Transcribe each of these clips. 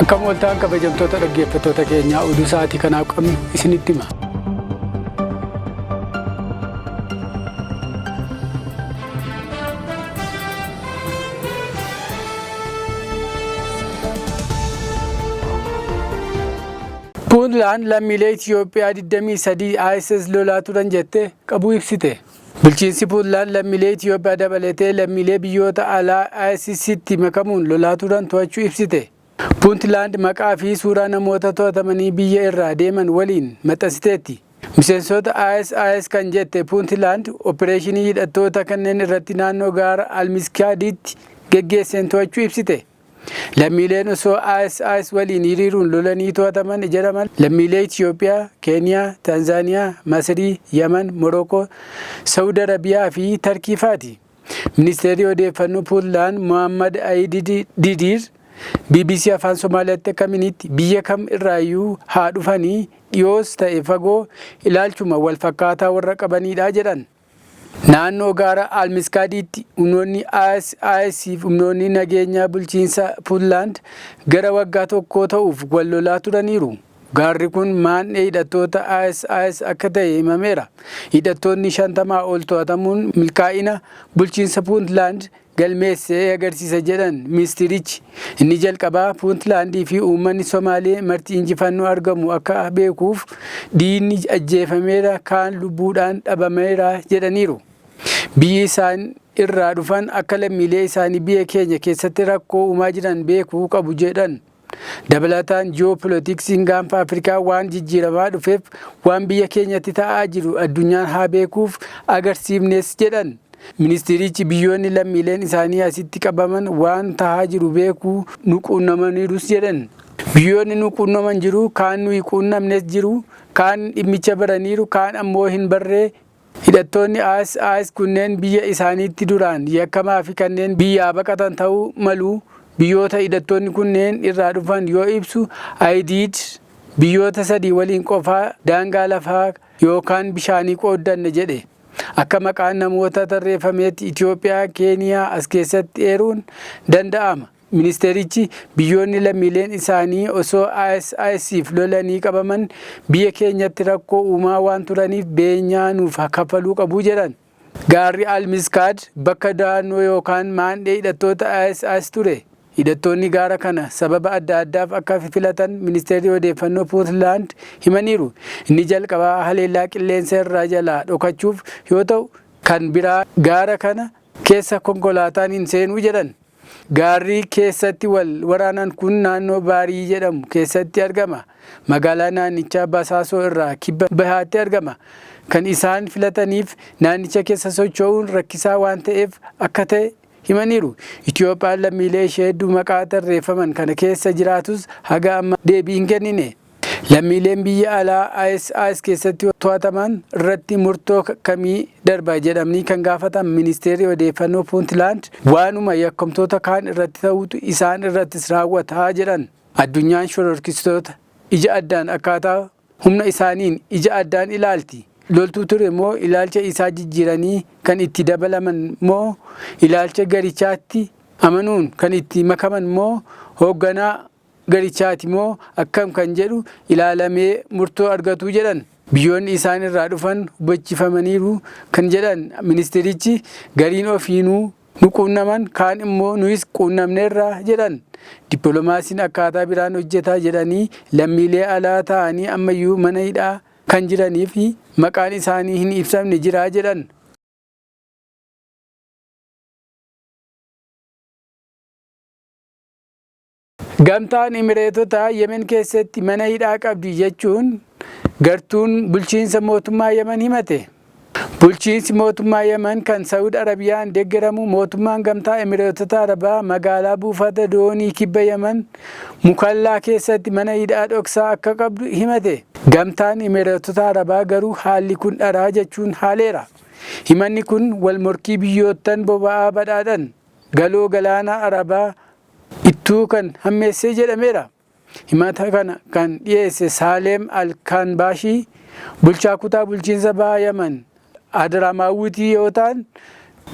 Akkam ooltaan kabajamtoota dhaggeeffattoota keenyaa, oduu sa'aatii kanaaf qabnu isinitti hima. Puuntland lammiilee Itiyoophiyaa 23 ISIS lolaa turan jette qabuu ibsite. Bulchiinsi Puuntland lammiilee Itiyoophiyaa dabalatee lammiilee biyyoota alaa ISIStti makamuun lolaa turan to'achuu ibsite. Puuntland maqaa fi suuraa namoota to'atamanii biyya irraa deeman waliin maxxansiteetti. Miseensota ISIS kan jette Puuntland opereeshinii hidhattoota kanneen irratti naannoo gaara Almiskaadiitti geggeesseen to'achuu ibsite. Lammiileen osoo ISIS waliin hiriiruun lolanii to'ataman jedhaman lammiilee Itiyoophiyaa, Keeniyaa, Taanzaaniyaa, Masirii, Yaman, Morookoo, Sa'ud Arabiyaa fi Tarkii faati. Ministeerri odeeffannoo Puuntland Mohammad Ayidi Didiir BBC Afaan Somaaliyaatti akka himanitti, biyya kam irraayyuu haa dhufanii, dhiyoos ta'e fagoo, ilaalchuma wal fakkaataa warra qabaniidha jedhan. Naannoo gaara Almiskaadiitti humnoonni ISIS fi humnoonni nageenyaa bulchiinsa Puuntland gara waggaa tokkoo ta'uuf wal lolaa turaniiru. Gaarri kun maandhee hidhattoota ISIS akka ta'e himameera. Hidhattoonni 50 ol to'atamuun milkaa'ina bulchiinsa Puuntland galmeesse agarsiisa jedhan ministirichi. Inni jalqabaa Puuntlaandii fi uummanni Somaalee marti injifannoo argamu akka beekuuf, diinni ajjeefameera, kaan lubbuudhaan dhabameera jedhaniiru. Biyyi isaan irraa dhufan akka lammiilee isaanii biyya keenya keessatti rakkoo uumaa jiran beekuu qabu jedhan. Dabalataan ji'oopolitiksiin gaanfa Afrikaa waan jijjiiramaa dhufeef waan biyya keenyatti ta'aa jiru addunyaan haa beekuuf agarsiifnes jedhan. Ministirichi biyyoonni lammiileen isaanii asitti qabaman waan tahaa jiru beekuu nu quunnamaniirus jedhan. Biyyoonni nu quunnaman jiru, kaan nuyi quunnamnes jiru, kaan dhimmicha baraniiru, kaan ammoo hin barree. Hidhattoonni ISIS kunneen biyya isaaniitti duraan yakkamaa fi kanneen biyyaa baqatan ta'uu malu. Biyyoota hidhattoonni kunneen irraa dhufan yoo ibsu Ayidiid, biyyoota sadii waliin qofaa daangaa lafaa yookaan bishaanii qooddanna jedhe. Akka maqaan namoota tarreeffameetti Itoophiyaa, Keeniyaa as keessatti eeruun danda'ama. Ministeerichi biyyoonni lammiileen isaanii osoo ISISf lolanii qabaman biyya keenyatti rakkoo uumaa waan turaniif beenyaa nuuf kaffaluu qabu jedhan. Gaarri Al-Miskaad bakka dahannoo yookaan maandhee hidhattoota ISIS ture. Hidhattoonni gaara kana sababa adda addaaf akka filatan Ministeerri Odeeffannoo Puuntlaand himaniiru. Inni jalqabaa haleellaa qilleensa irraa jalaa dhokachuuf yoo ta'u, kan biraa gaara kana keessa konkolaataan hin seenuu jedhan. Gaarri keessatti wal waraanan kun naannoo Baarii jedhamu keessatti argama. Magaalaa naannichaa Basaasoo irraa kibba bahaatti argama. Kan isaan filataniif naannicha keessa socho'uun rakkisaa waan ta'eef akka ta'e himaniiru. Itoophiyaan lammiilee ishee hedduu maqaa tarreeffaman kana keessa jiraatus haga amma deebii hin kennine. Lammiileen biyya alaa ISIS keessatti to'ataman irratti murtoo kamii darba jedhamnii kan gaafatan Ministeerri Odeeffannoo Puuntlaand, waanuma yakkamtoota kaan irratti ta'utu isaan irrattis raawwata jedhan. Addunyaan shororkisitoota ija addaan akkaataa humna isaaniin ija addaan ilaalti. Loltuu ture moo ilaalcha isaa jijjiiranii kan itti dabalaman moo ilaalcha garichaatti amanuun kan itti makaman moo hoogganaa garichaati moo akkam kan jedhu ilaalamee murtoo argatu jedhan. Biyyoonni isaan irraa dhufan hubachifamaniiru kan jedhan ministirichi, gariin ofiinuu nu quunnaman, kaan immoo nuyis quunnamneerra jedhan. Dippiloomaasiin akkaataa biraan hojjeta jedhanii, lammiilee alaa ta'anii ammayyuu mana hidhaa kan jiranii fi maqaan isaanii hin ibsamne jira jedhan. Gamtaan Imireetotaa Yemen keessatti mana hidhaa qabdi jechuun gartuun bulchiinsa mootummaa Yemen himate. Bulchiinsi mootummaa Yemen kan Sa'ud Arabiyaan deeggaramu mootummaan Gamtaa Imireetota Arabaa magaalaa buufata doonii kibba Yemen Mukallaa keessatti mana hidhaa dhoksaa akka qabdu himate. Gamtaan Imireetota Arabaa garuu haalli kun dharaa jechuun haaleera. Himanni kun wal morkii biyyoottan boba'aa badhaadhan Galoo Galaana Arabaa ittuu kan hammeessee jedhameera. Himata kana kan dhiyeesse Saaleem Al-Kaanbaashii, bulchaa kutaa bulchiinsa Baha Yaman Hadramaawutii yoo ta'an,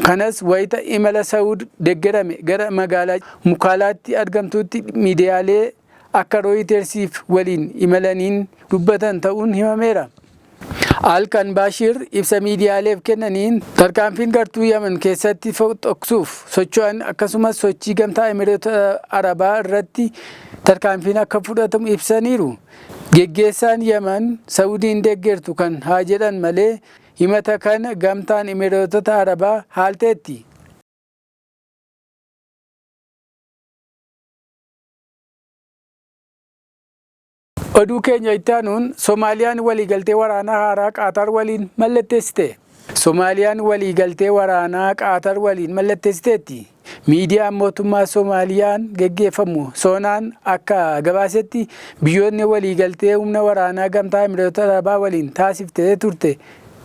kanas wayita imala Sa'ud deggerame gara magaalaa Mukaalaatti argamtuutti miidiyaalee akka Rooyitersiif waliin imalaniin dubbatan ta'uun himameera. Alkan Baashir ibsa miidiyaaleef kennaniin tarkaanfiin gartuu Yaman keessatti dhoksuuf socho'an akkasumas sochii gamtaa Emireetota Arabaa irratti tarkaanfiin akka fudhatamu ibsaniiru. Geggeessaan Yaman Saudiin deeggertu kan haa jedhan malee himata kana gamtaan Emireetota Arabaa haalteetti. Oduu keenya itti aanuun Soomaaliyaan waliigaltee waraanaa haaraa Qaatar waliin mallatteessite. Soomaaliyaan waliigaltee waraanaa Qaatar waliin mallatteessiteetti. Miidiyaan mootummaa Soomaaliyaan geggeeffamu Soonaan akka gabaasetti biyyoonni waliigaltee humna waraanaa gamtaa Emireetota Arabaa waliin taasiftee turte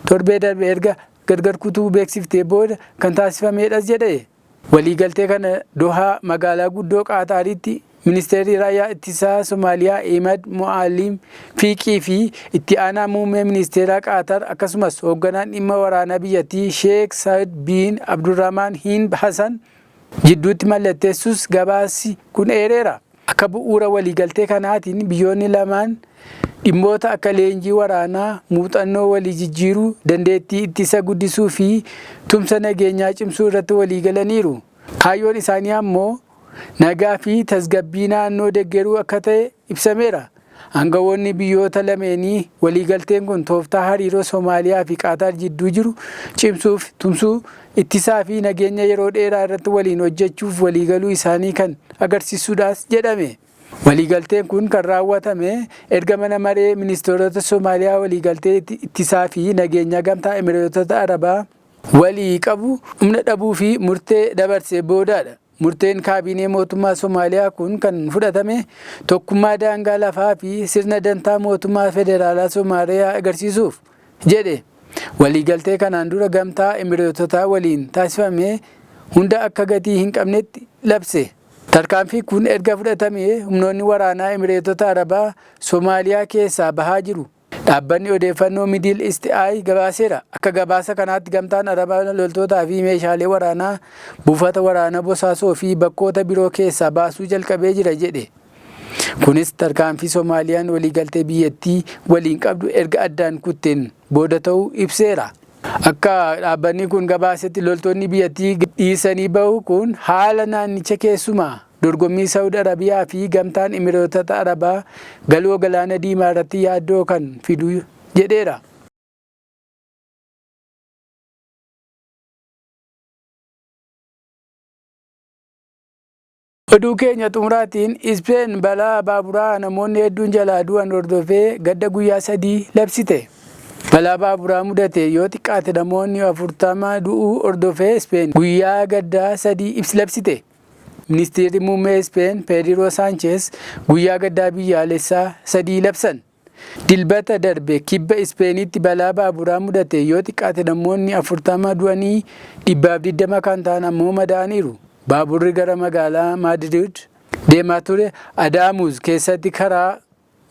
torbee darbe erga gargar kutuu beeksiftee booda kan taasifamedhas jedhe. Waliigaltee kana Dohaa magaalaa guddoo Qaataaritti Ministeerri Raayyaa Ittisaa Somaaliyaa Ahmad Mo'aalim Fiiqii fi itti aanaa muummee ministeeraa Qaatar akkasumas hoogganaan dhimma waraanaa biyyattii Sheek Said bin Abdurrahman Hin Hassan jidduutti mallatteessus gabaasi kun eereera. Akka bu'uura waliigaltee kanaatiin biyyoonni lamaan dhimmoota akka leenjii waraanaa, muuxannoo walii jijjiiruu, dandeettii ittisa guddisuu fi tumsa nageenyaa cimsuu irratti waliigalaniiru. Kaayyoon isaanii ammoo nagaa fi tasgabbii naannoo deeggaruu akka ta'e ibsameera. Aangawoonni biyyoota lameenii waliigalteen kun tooftaa hariiroo Soomaaliyaa fi Qaataar jidduu jiru cimsuuf tumsuu ittisaa fi nageenya yeroo dheeraa irratti waliin hojjechuuf waliigaluu isaanii kan agarsiisudhaas jedhame. Waliigalteen kun kan raawwatame erga mana maree ministeerota Soomaaliyaa waliigaltee ittisaa fi nageenya gamtaa Emireetota Arabaa walii qabu humna dhabuu fi murtee dabarse boodaadha. Murteen kaabinee mootummaa Somaaliyaa kun kan fudhatame tokkummaa daangaa lafaa fi sirna dantaa mootummaa federaalaa Somaaliyaa agarsiisuuf jedhe. Waliigaltee kanaan dura gamtaa Emireetotaa waliin taasifame hunda akka gatii hin qabnetti labse. Tarkaanfii kun erga fudhatame humnoonni waraanaa Emireetota Arabaa Somaaliyaa keessaa bahaa jiru. Dhaabbanni odeeffannoo Middle East Eye gabaaseera. Akka gabaasa kanaatti gamtaan Arabaa loltootaa fi meeshaalee waraanaa buufata waraanaa Bosaasoo fi bakkoota biroo keessaa baasuu jalqabee jira jedhe. Kunis tarkaanfii Soomaaliyaan waliigaltee biyyattii waliin qabdu erga addaan kutteen booda ta'uu ibseera. Akka dhaabbanni kun gabaasetti loltoonni biyyattii dhiisanii bahu kun haala naannicha keessumaa dorgommii Saawud Arabiyaa fi gamtaan Imireetota Arabaa galoo galaana diimaa irratti yaaddoo kan fidu jedheera. Oduu keenya xumuraatiin Ispeen balaa baaburaa namoonni hedduun jalaa du'an hordofee gadda guyyaa 3 labsite. Balaa baaburaa mudate yoo xiqqaate namoonni 40 du'uu hordofee Ispeen guyyaa gaddaa 3 labsite. Ministeerri muummee Ispeen Peedroo Saancheez guyyaa gaddaa biyyaalessaa 3 labsan. Dilbata darbe kibba Ispeenitti balaa baaburaa mudate yoo xiqqaate namoonni 40 du'anii 120 kan ta'an ammoo madaa'aniiru. Baaburri gara magaalaa Maadrid deemaa ture Adaamuuz keessatti karaa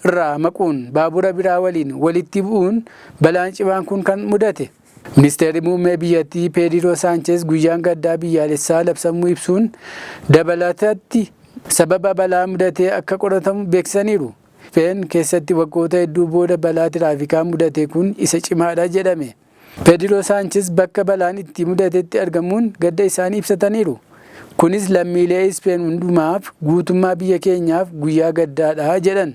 irraa maquun baabura biraa waliin walitti bu'uun balaan cimaan kun kan mudate. Ministeerri muummee biyyattii Peedroo Saancheez guyyaan gaddaa biyyaalessaa labsamuu ibsuun dabalatatti sababa balaa mudatee akka qoratamu beeksisaniiru. Ispeen keessatti waggoota hedduu booda balaa tiraafikaa mudate kun isa cimaadha jedhame. Peedroo Saancheez bakka balaan itti mudatetti argamuun gadda isaanii ibsataniiru. Kunis lammiilee Ispeen hundumaaf guutummaa biyya keenyaaf guyyaa gaddaadha jedhan.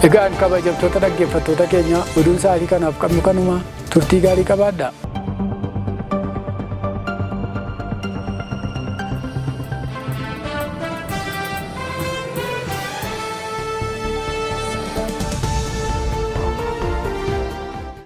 Egaan kabajamtoota dhaggeeffattoota keenya oduun sa'aatii kanaaf qabnu kanuma turtii gaarii qabaadha.